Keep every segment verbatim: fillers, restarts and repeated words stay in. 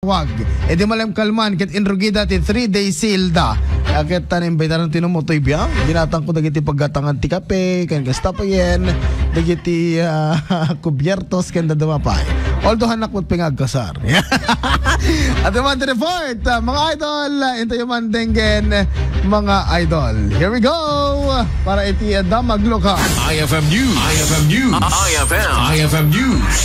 Wag. E di malem kalman, ket inrugida ti three-day sale da. Ket ta naimbitaran ti numotoy biang. Ginatangko dagiti paggatangan ti kape, ken kasta pa yen, dagiti, ah, kubiertos, ken daduma pay. Although, hanak met pay nga agkasar. At the Monday Report, ah, mga idol, ah, intayo man denggen, mga idol. Here we go! Para iti, ah, Damag Lokal. I F M News. I F M News. I F M. I F M News.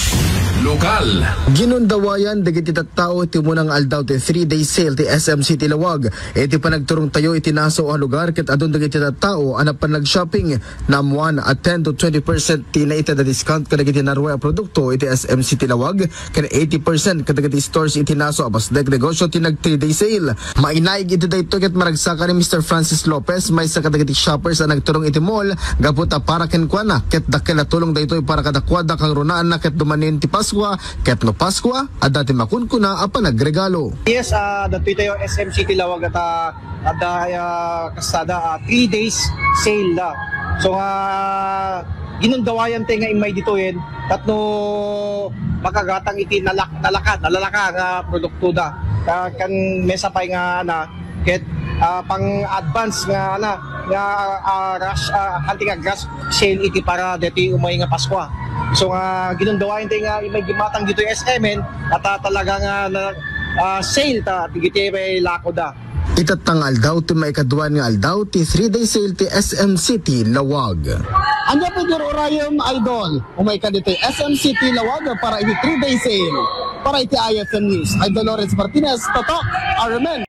Lokal. Ginundawayan dagiti tattao iti umuna nga aldaw ti three-day sale ti S M City Lawag. Iti panagturongtayo iti nasaoan a lugar ket adun dagiti tattao a napan nag-shopping. Naammuan a ten to twenty percent ti naited a discount kadagiti narua a produkto iti S M City Lawag ken eighty percent kadagiti stores iti nasao a pasdek negosyo ti nag-three-day sale. Mainaig iti daytoy ket maragsaka ni Mister Francis Lopez, maysa kadagiti shoppers a nagturong iti mall gapu ta para kenkuana ket dakkel a tulong daytoy para kadakuada kangrunaanna ket dumanin ti Paskua ket no Paskua, adda ti makunkuna a panagregalo. Yes, ah, datoy tayo S M City Lawag at, ah, adda, ah, kasada, ah, three days sale da. So, ah, ginundawayan tayo nga immay ditoyen, tapno makagatang iti nalak-, nalaka, nalalaka nga produkto da. Ah, kan mesa pay nga, na, ket, ah, pang-advance nga, na, nga, ah, rush, ah, hunting a rush sale iti para deti umay nga Paskua. So nga, ginundawayan tayo nga immay gimatang ditoy S M N, at, ah, talaga nga, na, ah, sale ta, ti giti may lako da. Itatta nga aldaw ti maikadua nga aldaw ti three-day sale ti S M City Lawag. Ania pay ti urayem, idol? Umay ka ditoy S M City Lawag para iti three-day sale. Para iti I F M News, Idol Lawrence Martinez, Toto, Armen.